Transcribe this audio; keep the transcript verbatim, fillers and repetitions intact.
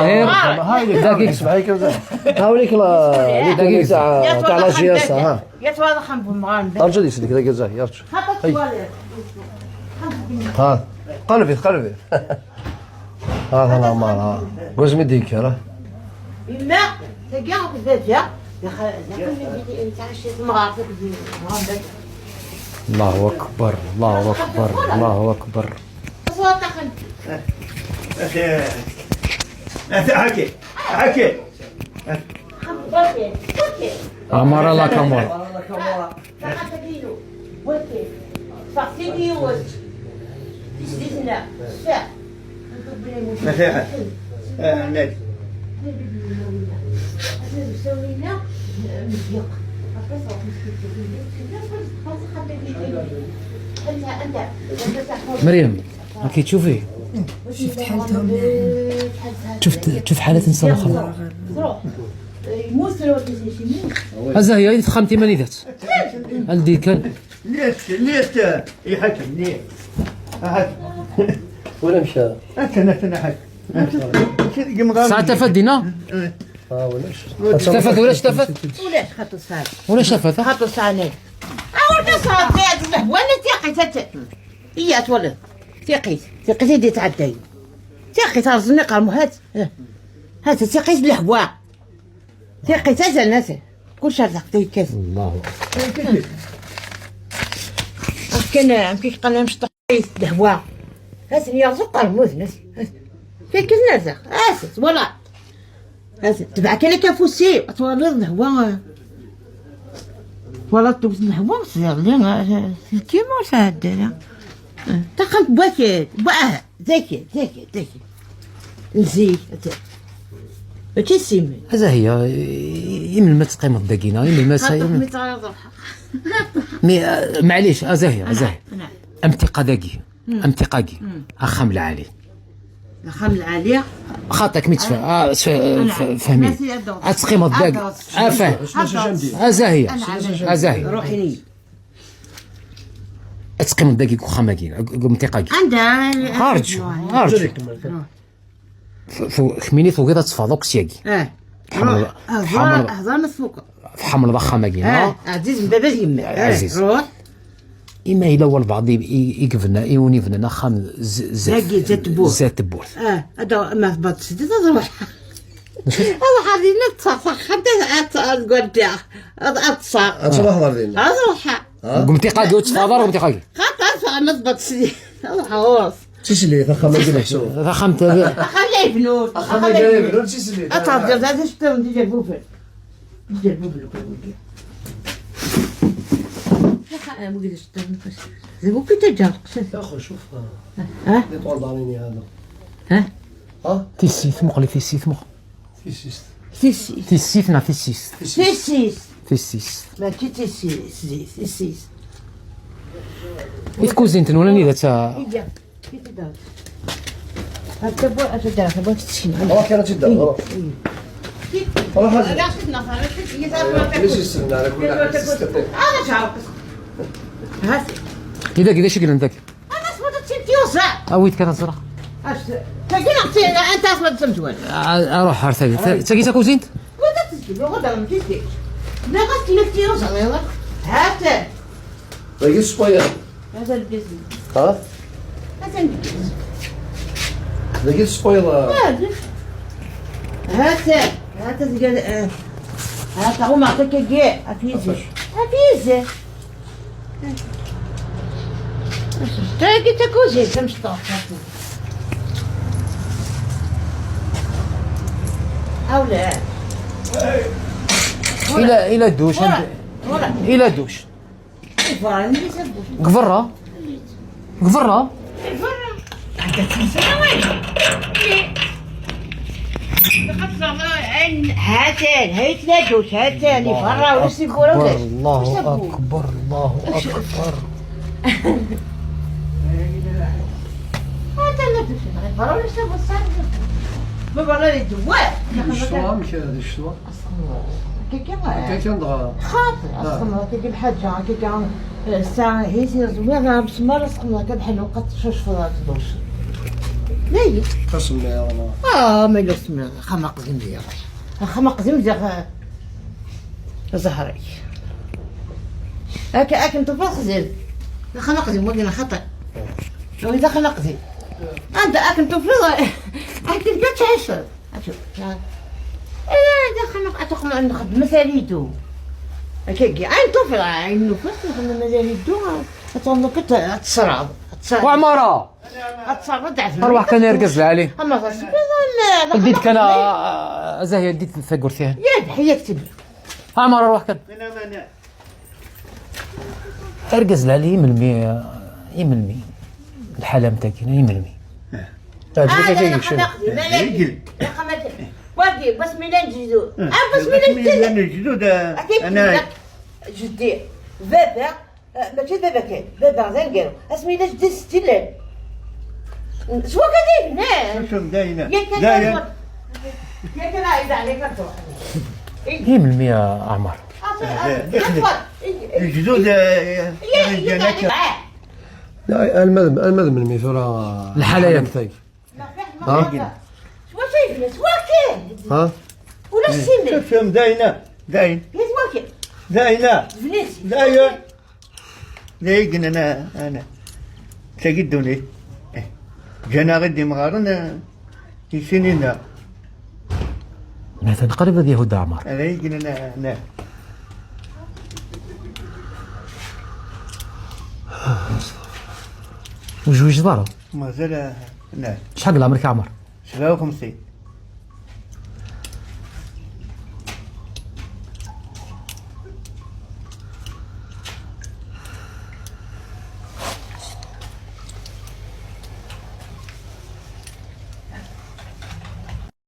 الظاهر. هاي ليك، دقيقة. سمح لي كذا. هاوليك لا، دقيقة. تاع، تاع لا جي اس، ها. يا تواضع خم بمغان. ارجو ديك، ديك، ديك، ارجو. خاطر هاي. تواليت. ها. قلبي، قلبي. ها، ها، ها، ها. جوز مديك، ها. يما، تلقى بزاف، يا. يا خ-، يا خ-، تعشيت مغاربة، مغاربة. الله أكبر، الله أكبر، الله أكبر. أصوات أخن. أخي، أخي، أخي. عمارة لا كامورا. ما فيها. آه، عماد. مريم، راكي تشوفي؟ شفت حالتهم؟ شفت، شفت حالة نسا الأخرى. هذا هي، إذا فخمتي ماني ذات. الديكان. ليش، ليش يحكم، ليش؟ أحد. ولا مشى؟ أنت، أنت، أنت حكم. ساعة تفدينا؟ إيه. آه، ولا شفت؟ تفت ولا شتفت؟ ولاش خاطر ساعة. ولا شافت؟ خاطر ساعة ناي. أول ما صار في هذا الهوانة تيقي تت-، إيات ولا. تيقي، تيقي تيدي تعدي. تيقي ترزني قرمو هات. إيه. هات تيقي الهوا. تيقي تزل ناس. كل شهر تقضي كاس. الله أكبر. كان عم كيقال لهم شطح. الهوا. هات يرزق قرموز ناس. كاين كاس ناس. هات، ولا. هات، تبع كان كافوسي. أطوال الهوا. ولا توز الهوا، سير لي، آه، الكيما واش هاد، لا. آه، تاخد بواكيت، بواه، زاكي، زاكي، زاكي. نزي، أت-، ماشي سيمي. هذا هي، يمن ما تقيم الدقينة، يمن ما سا-، يمن. مي، آه، معليش، هذا هي، هذا هي. نعم. أمتقى داكي. أمتقى كي. أخام العالي. أخام العالي. خاطك ميت فا-، آه، س-، ف-، فهمي. أتقيم الدق. آه، فاهم. هذا هي. هذا هي. روحي لي. اتقيم داكي كو خاماكي، كو منطقة كي. عندها. خارج، خارج. ف-، ف-، خميني فوق هذا تصفى دوك سياكي. اه. حمل، روح، هضر، حمل. هضر من فوق. في حمل ضخامة كي، اه، ها؟ عزيز من بابا يما. آه، عزيز. روح. إما إلا هو البعض ي-، ي-، يقبلنا، يوني بننا خام ز-، زات. زاكي، زات بوث. زات بوث. اه، هذا ما هبط سيدي، هذا روح. هذا حاضي نتصفى، حتى أت-، أت-، قلت يا، أت-، أتصفى. أتصفى هضر دينا. هذا روح. ها؟ قمتي قاعد تفاضل، قمتي قاعد. خاطر فاهم ما تبطش لي. الله حواس. تيسلي، ثا خما يقول لك شو؟ ثا خمت هذا. أخا لا يبنون. أخا ما يقول لك تيسلي. أتعرف، هذا شتون دي جابوه فين؟ دي جابوه فين؟ يا خا، ما قدرتش تنفس. زي بوكي تجار. يا أخو، شوف، ها؟ يطول ضامني هذا. ها؟ ها؟ تيسي ثمق لي، تيسي ثمق. تيسيست. تيسيست. تيسيت نا تيسيست. تيسيست. تيسيست. ماشي تيسيست، تيسيست. إذ كوزينت نولا نيدا تا. إيا. كي تدار. هاكا بوا، أتا دار، بوا تتسين. روح كان تدار، روح. إيا. روح هذا. لا، شفنا، خلاص، شفنا. إيا، صافي، ما تاكلش. ليش يستنى على كل واحد يستنى؟ أنا جاوبت. هاتي. إذا كذا شكل عندك. أنا أصبت تشتي وزع. أويت كان الزرق. أش-، تجي نعطي أنت أصبت تمتوان. آه، أروح هار ثاني. ث-، تجي تاكوزينت؟ ولا تسجل، ولا ما تسجل. لا، غسل نفسي وزع، يلا. هات. باقي السباير. هذا البيزن. ها؟ هذا البيزن. باقي السباير. هذا. هات. هات، آه. هات، هو معطيك الجي. أفيزي. أفيزي. تاكي تاكوزي، تمشطح. أو لا. إلى، إلى دوش، ورا، ورا. إلى دوش. الفرن اللي سبوش. قفرة. قفرة. قفرة. هاتان، هاي تنادوش، هاتان، الله يفرع ولا يسيبوا ولا أكبر، ولا. الله يسيبوا. أكبر، الله أكبر. هاتان لا دوش، يفرع ولا يسيبوا الصاحب. ما بلا يدوار. الشوا، مش هذا الشوا. Kiki, kiki dɣa. Xaṭi, asxemla kiki bḥaǧa, kiki, eh, ssaɛa hi si zwiɣ, amesmar asxemla kan ḥellu qad tcucfeḍ ar tduc. Dayi. Tasemmiḍ, ah, ma yella semmiḍ, axxam aqdim diɣ. Axxam aqdim diɣ, eh, ẓhar-ik. Akka, akken tufiḍ xzil. Axxam aqdim, wagi xaṭi. Wagi d axxam aqdim. Anda akken tufiḍ, akken kan tɛiceḍ. Acu? Eh, d axxam, ad tuqem nxeddem azal iddu. Akkagi, ayen tufiḍ, ayen nufiḍ, nxeddem azal iddu, ad tuqem ad tesraḍ. Ad tesraḍ. Wa Ɛmara! Ad tesraḍ, ad tɛefneḍ. Arwaḥ kan argaz lɛali. Ama tasbiḍ, ama. Ldit kan, ah, ah, Zahya, ldit tagurt-ihin. Ya d ḥiya ktib. Ɛmara, arwaḥ kan. Argaz lɛali, imelmi, imelmi? Lḥala am tagi, imelmi? Ah, d nekk ay yekcem. Wagi, wasmi llan jiddu. Ah, wasmi llan jiddu. Llan jiddu da. Akken ana. Jeddi, baba, eh, mačči d baba kan, baba d aneggaru. Asmi yella jeddi setti llan. S wakka d ibnan. Susem, dayna. Yakan. Dayna. Yakan, ah, ida ɛlayk ad truḥ. Imelmi a Ɛmer? Lejdud, eh, eh, eh. Alma d, alma d melmi tura? Lḥala-agi. Ha? S wacu yebna? S wakken! Ha? Ulac simel. Susem, dayna, dayn. S wakken! Dayna! Bnit. Dayen! Dayen, ana, ana. Tagi ddunit. Eh. Ǧǧan-aɣ-id imɣaren, eh, i sin-inna. Atan qrib ad ihudd Ɛmer. Ala, i gnen, ah, nah. Ur twejdeḍ ara? Mazal, ah, nah. Acḥal deg leɛmer-ik a Ɛmer? Sebɛa u xemsin.